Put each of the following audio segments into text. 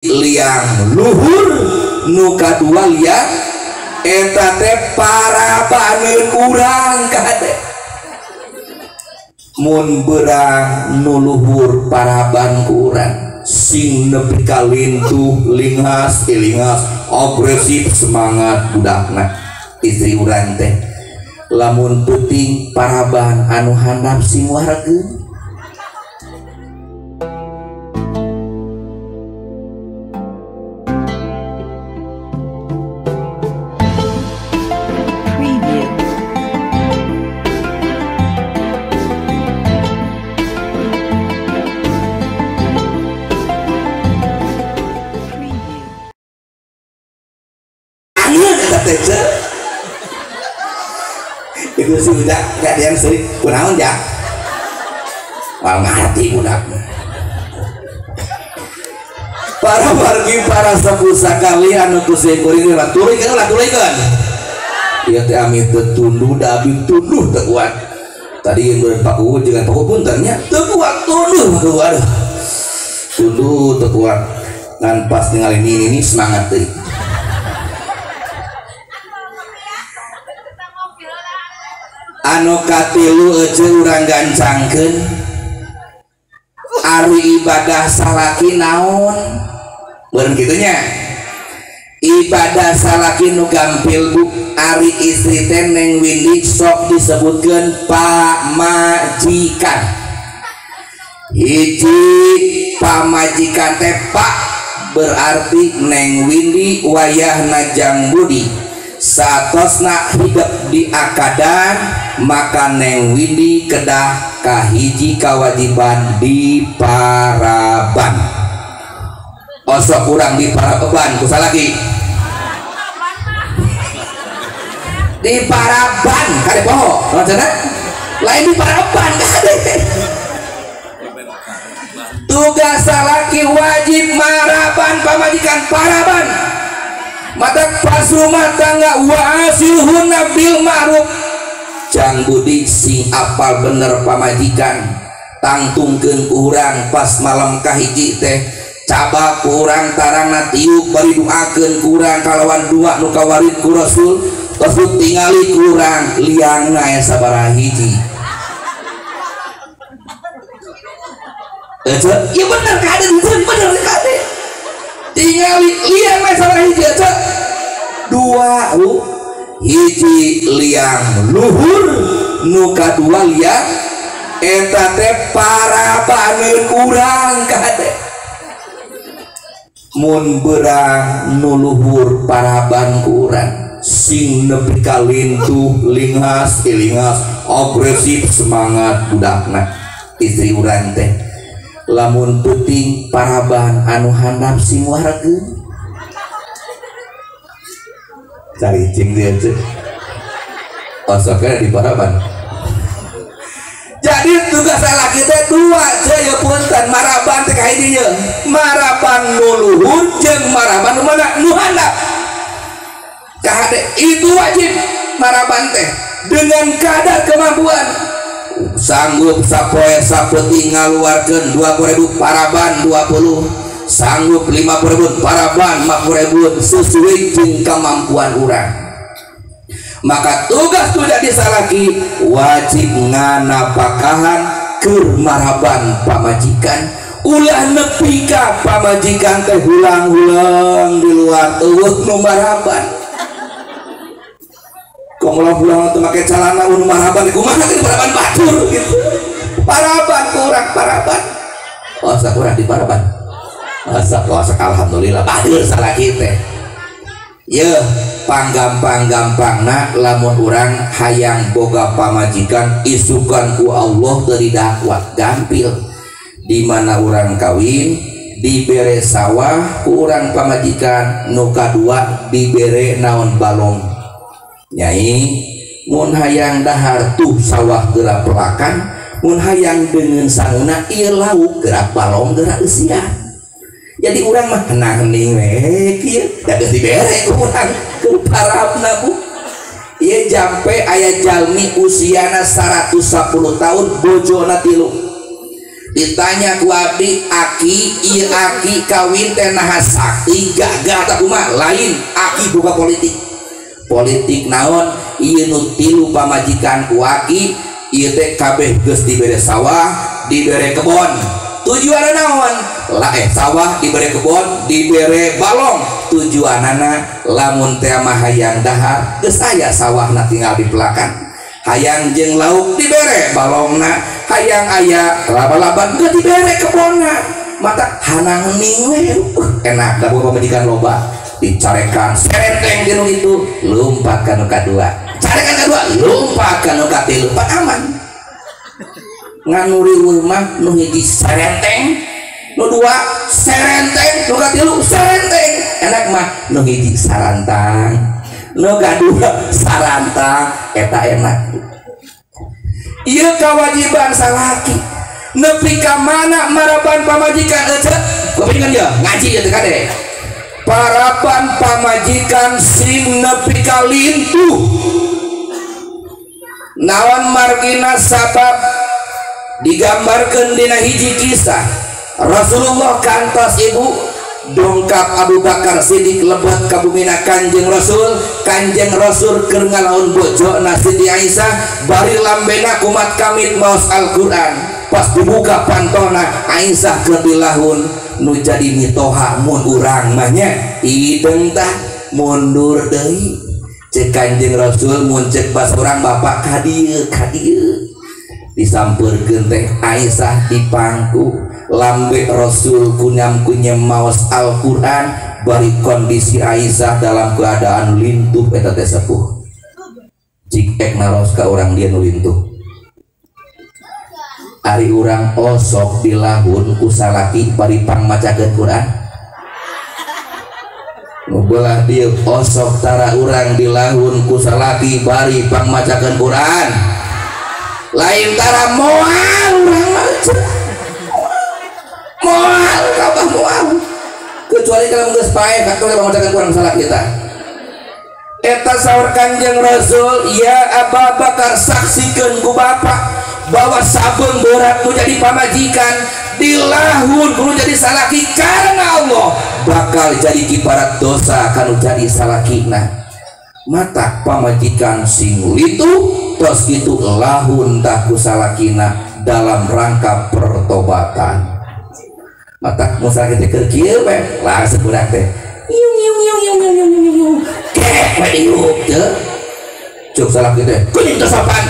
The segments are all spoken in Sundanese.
Liang luhur nu kadua liang eta teh parabaneun urang kade. Mun beurang nu luhur paraban ku urang sing nepi ka lintuh lingas ilingas agresif semangat budakna istri urang teh. Lamun peuting paraban anu handap sing wargeun. Itu sih udah gak ada yang sering kunaon ya mal ngerti budak. Para wargi para sepuh sakalian nu kuring lah tuluykeun lah tuluykeun ieu teh ami teu tunduh da abi tunduh teu kuat. Tadi yang Pak Kuwu jeung Pak Kuwu punten nya teu kuat tunduh aduh aduh tunduh teu kuat ngan pas ningali ini semangat teuing. Anu katilu euceu urang gancangkeun ari ibadah salaki naon beureun kitu nya. Ibadah salaki nu gampil bu ari istri teh Neng Windy sok disebutkeun pamajikan. Hiji pamajikan teh pak berarti Neng Windy wayahna jang budi satosna hidup di akadan maka Neng Windy kedah kahiji kewajiban di paraban. Osok kurang di paraban ku salaki di paraban kade poho maksudna lain di paraban kade. Tugas salaki wajib maraban pamajikan paraban mata pas rumah tangga wa asilhunna bil ma'ruf. Jang budi sing apal bener pamajikan tangtungkeun urang pas malam kahiji teh cabak urang tarangna tiup bari duakeun kurang kalawan dua nu kawarid ku Rasul tos tingali kurang liangna aya sabaraha hiji. Eta ieu bener kade bener kade tingali liang aya sabaraha hiji eta dua hiji liang luhur nu kadua liang eta teh parabaneun urang kade. Mun beurang nu luhur paraban ku urang sing nepi ka lintuh lingas ilingas agresif semangat budakna istri urang teh. Lamun peuting paraban anu handap sing wargeun cari cing dia cek osoknya di paraban. Jadi tugas salaki teh dua cek ya punten maraban teh kahiji ye maraban nu luhur jeung maraban nu mana nu handap kahade itu wajib maraban teh dengan kadar kemampuan. Sanggup sapoe sapeuting ngaluarkeun 20.000 paraban 20, sanggup 50.000 paraban 50.000 sesuai jeung kemampuan urang. Maka tugas tu jadi salaki wajib nganapakahan keur maraban pamajikan. Ulah nepi ka pamajikan teh hulang-hulang di luar eueuh nu maraban. Komo pulang teu make calana nu maraban kumaha teh maraban batur gitu. Paraban kurang paraban. Asa kurang di paraban. Asa asa alhamdulillah batur salaki teh. Yeuh panggampang-gampangna lamun urang hayang boga pamajikan isukan ku Allah teu didakwah gampil. Di mana urang kawin dibere sawah ku urang pamajikan nu kadua dibere naon balong. Nyai mun hayang dahar tuh sawah geura pelakan, mun hayang deungeun sanguna ieu lauk geura balong geura eusian. Jadi urang mah hening we kieu da geus dibere ku urang keur parabna bu. Ieu jampe aya jalmi usiana 110 tahun bojona 3. Ditanya ku abdi aki ieu aki kawin teh naha sakti gagah tah kumaha lain aki boga politik. Politik naon ieu nu tilu pamajikan ku aki ieu teh kabeh geus dibere sawah, dibere kebon. Tujuanna naon? La sawah dibere kebon, dibere balong. Tujuanana lamun teh mah hayang dahar geus aya sawahna tinggal dipelakan. Hayang jeung lauk dibere balongna, hayang aya laba-laba geus dibere kebonna. Mata hanang ning we enak da boga pamajikan loba dicarekan serenteng jeung kitu lompat ka nu kadua. Carekan kadua lompat ka nu katilu, pan aman. Ngan nu riweuh mah nu hiji serenteng, nu dua serenteng, nu katilu serenteng. Enak mah nu hiji sarantang, nu kadua sarantang, eta enak. Ieu kawajiban salaki nepi ka mana maraban pamajikan ece kupingan ieu ngaji ieu teh kade paraban pamajikan sing nepi ka lintuh naon margina sabab digambarkeun dina hiji kisah Rasulullah kantos ibu dongkap Abu Bakar Siddiq lebet ka bumina Kanjeng Rasul. Kanjeng Rasul keur ngalaun bojona Siti Aisyah bari lambena kumat kamit maos Al-Qur'an. Pas dibuka pantona Aisyah keur dilahun nu jadi mitoha mun urang mah nya ideung tah mundur deui. Cek Kanjeng Rasul mun cek basa urang bapak ka dieu ka dieu. Disampeurkeun teh Aisyah dipangku lambe Rasul kunyam-kunyam maos Al-Qur'an bari kondisi Aisyah dalam keadaan lintuh eta teh sepuh. Cik ek naros ka urang dia nu lintuh. Ari urang osok dilahun ku salaki bari pangmacakeun Qur'an. Nu belah dieu osok tara urang dilahun ku salaki bari pangmacakeun Qur'an. Lain tara moal urang mah moal kabah moal kecuali kalau geus paeh katon pangmacakeun Qur'an salah kita. Eta saur Kanjeng Rasul, ya Abu Bakar saksikeun ku bapak bahwa sabeung berat nu jadi pamajikan dilahun kudu jadi salaki karena Allah bakal jadi kiparat dosa kanu jadi salakina. Mata pamajikan sing litu tos kitu lahun tah ku salakina dalam rangka pertobatan. Mata mun salaki teh keur kieu we langsung budak teh iung iung iung iung iung iung iung kek we diuk teu cuk salaki teh kuning teu sopan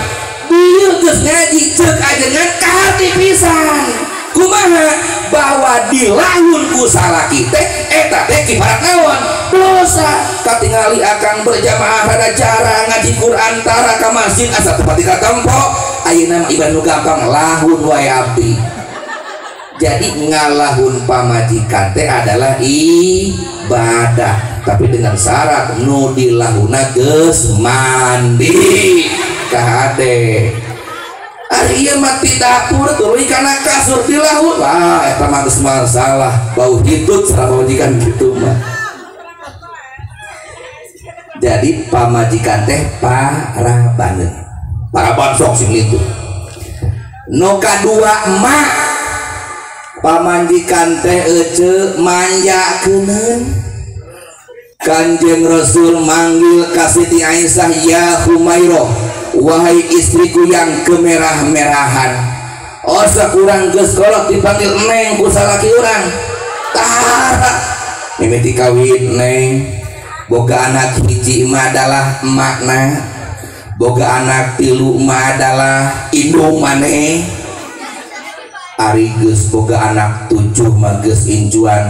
dieu geus ngaji ceuk ajengan kahati pisan. Kumaha bahwa dilahun ku salaki teh eta teh kiparat naon dosa. Katingali akang berjamaah rada jarang ngaji Quran tara ka masjid asa teu pati katempo ayeuna mah ibadah nu gampang lahun wae abdi. Jadi ngalahun pamajikan teh adalah ibadah tapi dengan syarat nu dilahuna geus mandi kahade. Ari ieu mah ti dapur tuluy kana kasur dilahun wah eta mah geus masalah bau hitut sareng pamajikan kitu mah. Jadi pamajikan teh parabaneun paraban sok sing litu. Nu kadua emak pamajikan teh ece manjakeuneun. Kanjeng Rasul manggil ka Siti Aisyah, ya Humairah, wahai istriku yang kemerah-merahan. Osa kurang geus kolot dipanggil neng ku salaki urang. Tara mimiti kawin neng boga anak hiji mah adalah emakna, boga anak tilu mah adalah indung maneh. Ari geus boga anak 7 mah geus incuan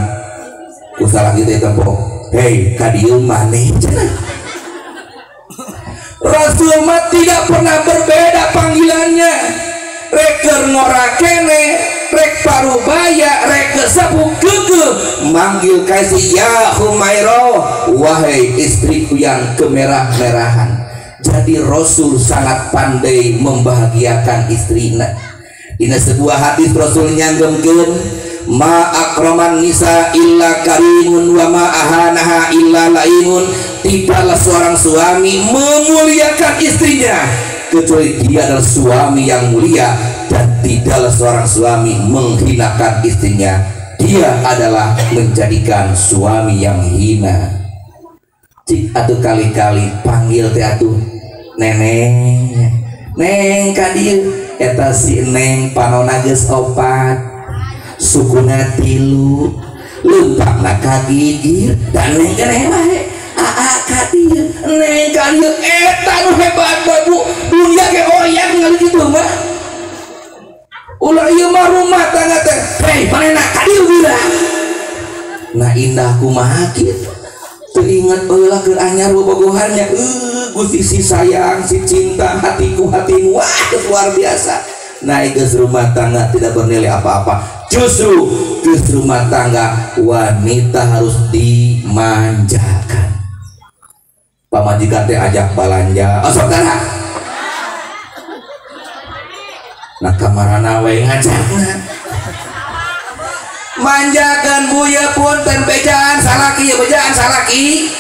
ku salaki teh tempo. Hei ka dieu maneh cenah. Rasul mah tidak pernah berbeda panggilannya. Rek keur ngora kene, rek parubaya, rek keur sepuh keukeuh manggil ka si ya Humairah, wahai istriku yang kemerah-merahan. Jadi Rasul sangat pandai membahagiakan istrina. Dina sebuah hadis Rasul nyanggemkeun ma akraman nisa illa karimun wa ma ahanaha illa laimun. Tidaklah seorang suami memuliakan istrinya kecuali dia adalah suami yang mulia. Dan tidaklah seorang suami menghinakan istrinya, dia adalah menjadikan suami yang hina. Cik atuh kali-kali panggil teh atuh neneng, neng ka dieu eta si neng panona geus opat, sukuna tilu, leumpangna ka gigir, dan neng keneh wae. Aa ka dieu, neng ka dieu eta nu hebat Bu. Dunia ge oyang ningali kitu mah. Ulah ieu mah rumah tangga teh. Hei, manehna ka dieu geura. Nah indah kumaha kitu. Teu inget heula keur anyar bobogohannya. Gusti si sayang, si cinta, hatiku hatimu. Wah, geus luar biasa. Nah, geus rumah tangga tidak bernilai apa-apa. Justru geus rumah tangga wanita harus dimanjakan. Pamajikan teh ajak balanja. Osok tara. Nah kamarana we ngajakna. Manjakan buya punten bejaan salaki ya bejaan salaki.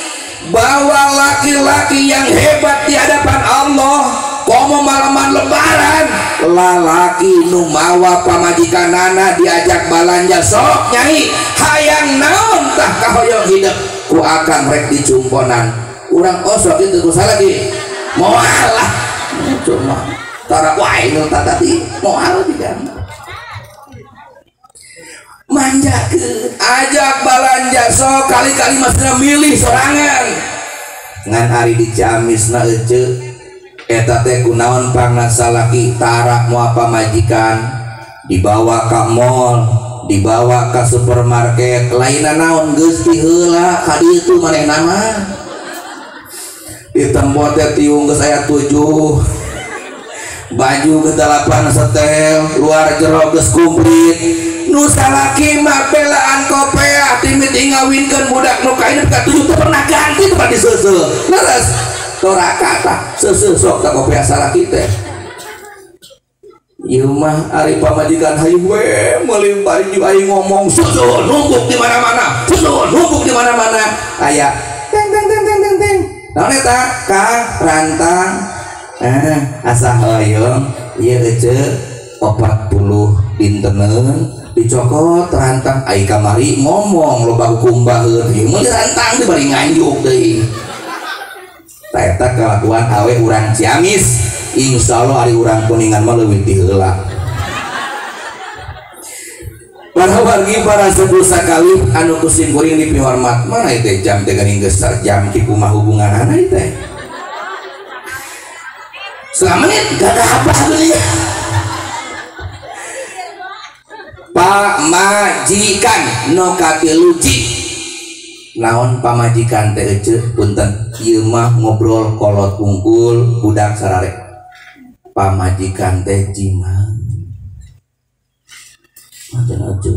Bahwa laki-laki yang hebat di hadapan Allah komo malaman lebaran lalaki nu mawa pamajikanana diajak balanja sok nyai hayang naon tah kahoyong hidup ku akang rek dicumponan urang osok itu ku salaki moal lah cuma tara wae nu tadi moal tidak manjakeun ajak balanja sok kali-kali masna milih sorangan ngan ari di Ciamisna ece eta teh kunaon pangna salaki tara moal pamajikan dibawa ka mall dibawa ka supermarket lainna naon geus ti heula ka dieu manehna mah ditempo teh tiung geus aya 7 baju ke 8 setel luar jero geus komplit nu salaki mah belaan kopeah timiti ngawinkeun budak nu kaina ka 7 teu pernah ganti teu pernah diseuseuh leres toraka tah seuseuh sok ka kopeah salaki teh ieu mah ari pamajikan hayu we meuli baju aing ngomong seuseuh numpuk di mana-mana seuseuh numpuk di mana-mana aya teng teng teng teng teng teng naon eta ka rantang asa hoyong ieu ece 40 dinteneun dicokot rantang ai kamari ngomong loba hukum baheun ieu meuli rantang teh bari nganjuk deui tah eta kalakuan awe urang Ciamis insyaallah ari urang Kuningan mah leuwih ti heula. Para wargi para sepuh sakali anu ku simkuring dipihormat mana ieu teh jam teh geuning geus jam ki kumaha hubunganana ieu teh setengah menit gak ada apa beli. Pamajikan no katilu naon pamajikan teh ece punten ieu mah ngobrol kolot unggul budak sararek pamajikan teh jima macam aja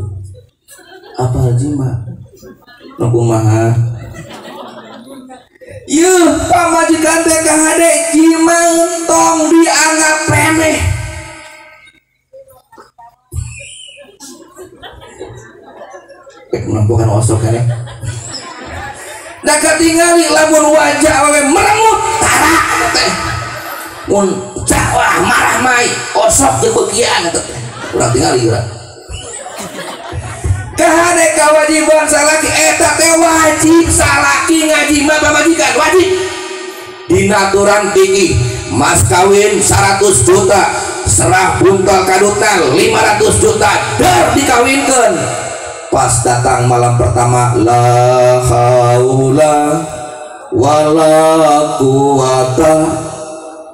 apa jima nu kumaha ieu pamajikan teh kahade jima entong dianggap remeh. Rek menempuhkan osok kene. Da katingali lamun wajah awewe merengut tara teh. Mun cawah marah mai osok teu beukian eta teh. Urang tingali urang. Kahade kawajiban salaki eta teh wajib salaki ngajima pamajikan wajib. Dina aturan tinggi mas kawin 100 juta serah buntal kadutna 500 juta der dikawinkeun. Pas datang malam pertama la haula wala quwata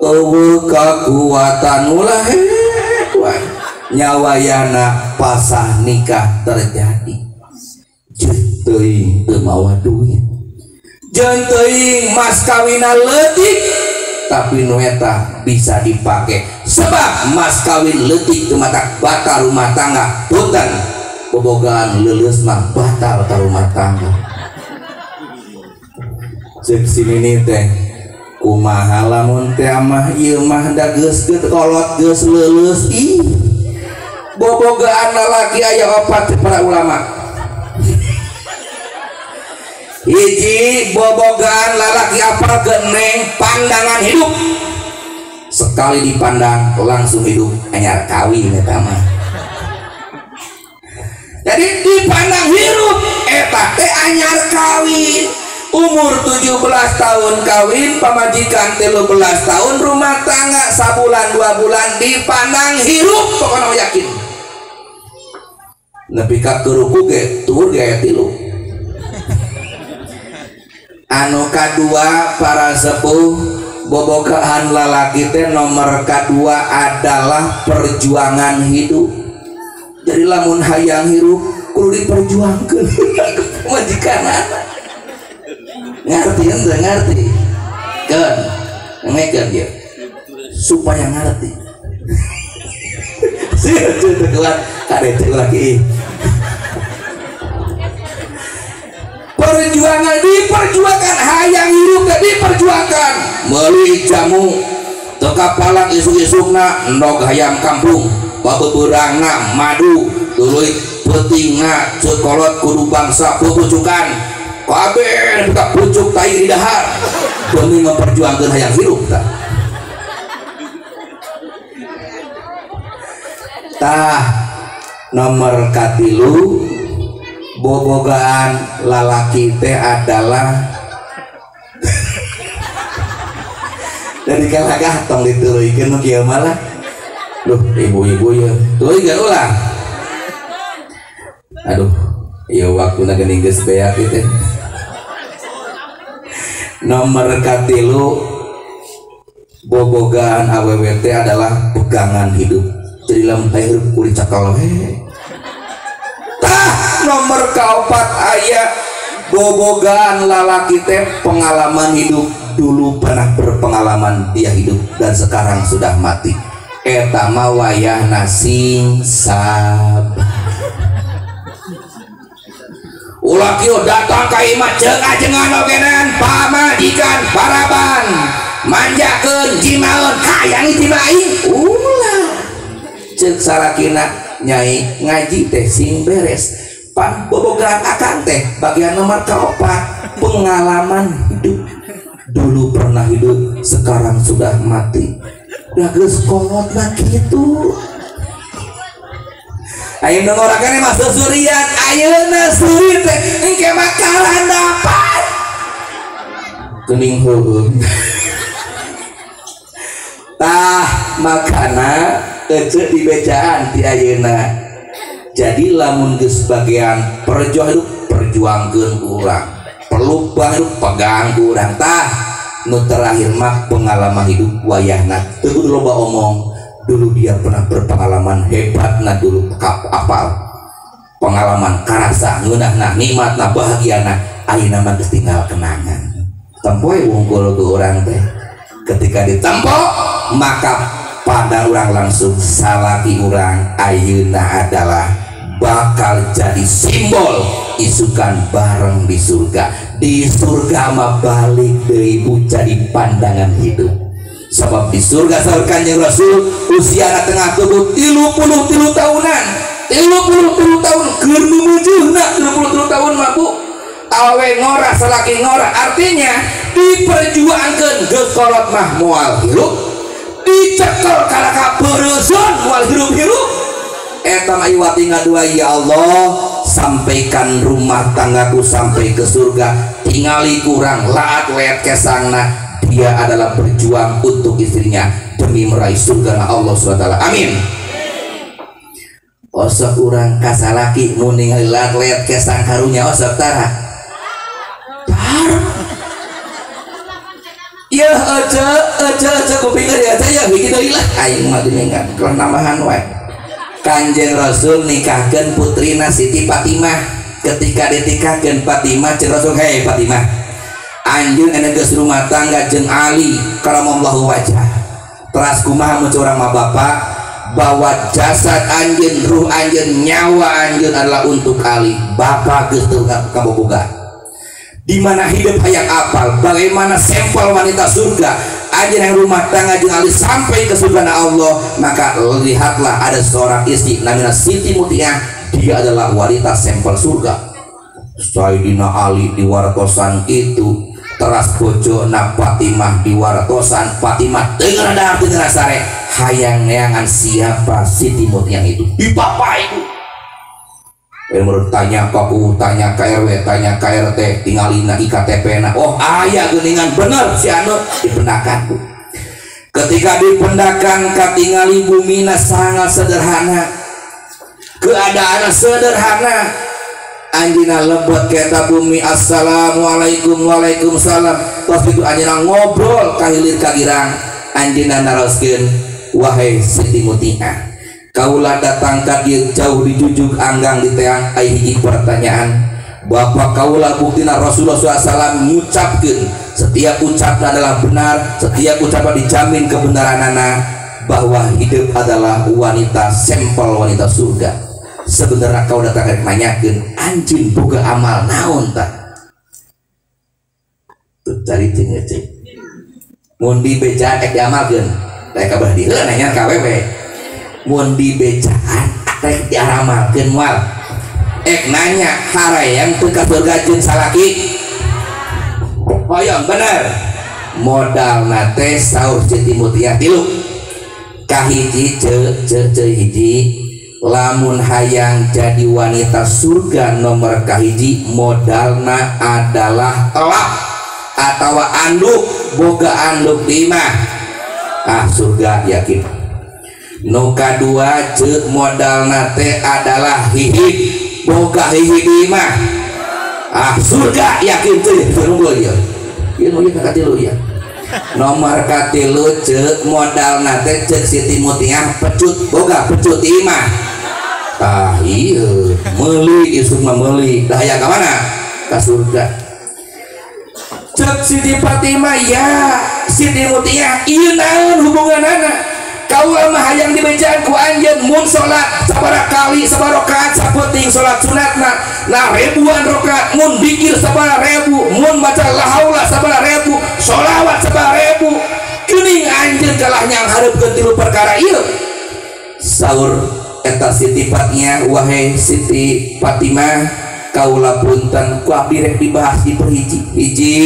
eueuh kakuatan ulah kuat nyawayana pasah nikah terjadi. Jeung teuing teu mawa duit jeung teuing mas kawina leutik tapi nu eta bisa dipake sebab mas kawin leutik teu matak batal rumah tangga punten bobogaan leuleus mah batal ka rumah tangga. Ceuk si nini teh kumaha lamun teh mah ieu mah da geus kolot geus leuleus ih bobogaan lalaki aya opat para ulama. Hiji bobogaan lalaki apa geneng pandangan hidup. Sekali dipandang langsung hidup anyar kawin eta mah. Jadi dipandang hirup eta teh anyar kawin. Umur 17 tahun kawin, pamajikan 13 tahun rumah tangga sabulan 2 bulan dipandang hirup pokoknya yakin. Nepi ka keruku ge tur ge aya 3. Anu kadua para sepuh bobogaan lalaki teh nomor kadua adalah perjuangan hidup. Jadi lamun hayang hirup kudu diperjuangkeun majikanana. Ngerti henteu ngerti? Keun ngekeun ieu supaya ngerti. Sieun teu kuat kade teh laki. Perjuangan diperjuangkan, hayang hirup teh diperjuangkan. Meuli jamu teu kapalang isuk-isukna endog hayam kampung, babeberangna madu, tuluy peutingna cekolot kudu bangsa pupucukan. Kabeh buka pucuk tai di dahar demi memperjuangkan hayang hirup tah. Tah nomor katilu bobogaan lalaki teh adalah dari kalagah tong dituluykeun nu kieu malah. Duh ibu-ibu ye tuluykeun ulah. Aduh ieu waktuna geuning geus beak ieu teh. Nomor katilu bobogaan awewe teh adalah pegangan hidup. Jadi lamun teh hirup kudu cakel we. Tah nomor kaopat aya bobogaan lalaki teh pengalaman hidup. Dulu pernah berpengalaman dia hidup dan sekarang sudah mati. Eta mah wayahna sing sabar. Ulah kieu datang ka imah ceuk ajengan ogenan pamajikan paraban manjakeun jimaeun hayang jima aing ulah ceuk salakina nyai ngaji teh sing beres pan bobogaan akang teh bagian nomor kaopat pengalaman hidup. Dulu pernah hidup sekarang sudah mati. Udah geus kolot mah kitu. Ayeuna ngorakeun mah sesurian ayeuna suri teh engke mah kalandapan geuning heueuh. Tah makana ece dibejaan ti ayeuna. Jadi lamun geus bagian perjuang hidup perjuangkeun urang, perlupang hidup pegang urang. Tah nu terakhir mah pengalaman hidup wayahna teu kudu loba omong. Dulu dia pernah berpengalaman hebatna dulu apal pengalaman karasa ngeunahna nikmatna bahagiana ayeuna mah geus tinggal kenangan. Tempoe wungkul ku urang teh ketika ditempo maka pada urang langsung salaki urang ayeuna adalah bakal jadi simbol isukan bareng di surga. Di surga mah balik deui bu jadi pandangan hidup. Sebab di surga saur Kanjeng Rasul usia tengah tubuh 33 tahunan, 33 tahun keur mumujuhna 33 tahun mah bu. Awewe ngora salaki ngora, artinya diperjuangkeun geus kolot mah moal hirup, dicekel kalaka peureuskeun moal hirup-hirup. Eta mah iwati ngadua ya Allah sampaikan rumah tanggaku sampai ke surga, tingali kurang laat leet kesangna. Dia adalah berjuang untuk istrinya demi meraih surga Allah SWT. Amin. Osok urang kasalaki mun ningali laat leet kesang karunya osok tara. Tara. Ya aja aja aja kuping ya aja ya hiji deui lah aing mah geuningan kelah nambahan wae. Kanjeng Rasul nikahkeun putrina Siti Fatimah. Ketika ditikahkeun Fatimah ceuk Rasul, "Hei Fatimah, anjeun anu geus rumah tangga jeung Ali karamallahu wajah. Teras kumaha mun urang mah bapak bahwa jasad anjeun, ruh anjeun, nyawa anjeun adalah untuk Ali. Bapak geus teu kaboboga. Di mana hidup hayang apal, bagaimana sampel wanita surga, anjeun yang rumah tangga jeung Ali sampai ke surga Allah, maka lihatlah ada seorang istri namanya Siti Mutiah, dia adalah wanita sampel surga. Sayyidina Ali di wartosan itu Teras bojona Fatimah diwartosan Fatimah teu ngeunah teu ngeunah sare hayang neangan siapa Siti Mutiah itu dipapai ku. Menurut tanya ka tanya ka RW tanya ka RT tingalina IKTP na oh aya geuningan bener si anu dipendakan ku. Ketika dipendakan katingali bumina sangat sederhana, keadaan sederhana. Anjina lebet ka bumi assalamualaikum waalaikumsalam. Tos itu anjina ngobrol kahilir kagirang. Anjina naroskeun wahai Siti Mutiah, kaula datang ka dieu jauh dijujuk anggang diteang ai hiji pertanyaan. Bapak kaula buktina Rasulullah SAW ngucapkeun setiap ucapan adalah benar, setiap ucapan dijamin kebenaranana bahwa hidup adalah wanita sampel wanita surga. Sebenarnya kau datang rek nanyakeun anjeun boga amal naon tah? Tuh cari jeung ngecek. Mun dibejaan rek diamalkeun, rek kabeh di heula nanya ka wewe. Mun dibejaan rek diaramalkeun moal. Ek nanya harayang teu ka surga jeung salaki. Hoyong bener. Modalna teh saur Siti Mutiah tilu. Kahiji ce hiji lamun hayang jadi wanita surga nomor kahiji modalna adalah telap atau anduk boga anduk di imah ah surga yakin. Nu kadua ceuk modalna teh adalah hihid boga hihid di imah ah surga yakin teh nunggu ieu ieu nu ieu katilu ieu. Nomor katilu ceuk modalna teh ceuk Siti Mutiah pecut boga pecut di imah. Tah ieu meuli isuk mah meuli dah aya ka mana ka surga. Ceuk Siti Fatimah ya Siti Mutiah ieu naon hubunganana kaula mah hayang dibejaan ku anjeun mun salat sabaraha kali sabaraha rakaat sapenting salat sunatna nah ribuan rakaat mun dikir sabaraha ribu mun maca la haula sabaraha ribu sholawat sabaraha ribu geuning anjeun kalah nyanghareupeun tilu perkara ieu. Saur eta Siti Fatimah wahai Siti Fatimah kaula punten ku abdi rek dibahas di perhiji hiji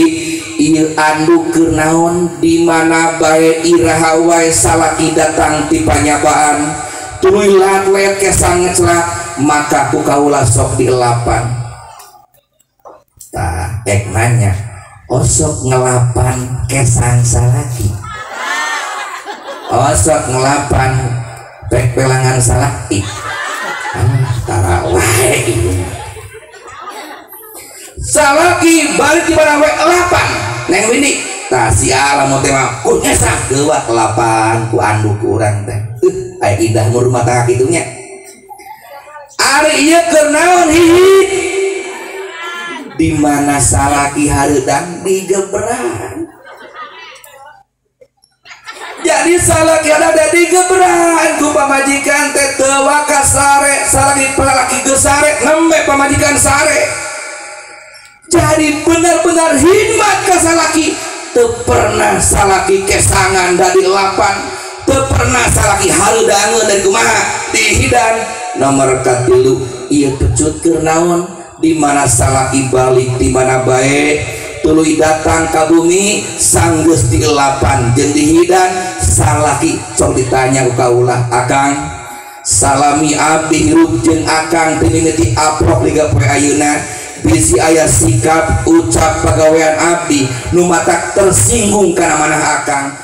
ieu anduk keur naon di mana bae iraha wae salaki datang ti panyabaan tuluy lat-let kesang ngecelak maka ku kaula sok dielapan. Tah ek nanya osok ngelapan kesang salaki osok ngelapan pek pelangan salaki ah tara wae ieu salaki balik di mana wae elapan neng wini tah si alam teh mah ku ngesang geuwat elapan ku anduk ku urang teh aya indah mun rumah tangga kitu nya. Ari ieu keur naon hihid di mana salaki hareudang digebran. Jadi salaki ada digebran ku pamajikan teh teu wakas sare salaki palaki geus sare nembe pamajikan sare. Jadi benar-benar hikmat ka salaki teu pernah salaki kesangan dari lapan teu pernah salaki hareudangeun dari kumaha dihidan. Nomor katilu ieu pecut keur naon di mana salaki balik di mana bae tuluy datang ka bumi sanggeus dielapan jeung dihidan salaki sok ditanya ku kaula akang salami abdi hirup jeung akang teu mimiti aprok liga poe ayeuna bisi aya sikap ucap pagawean abdi nu matak tersinggung kana manah akang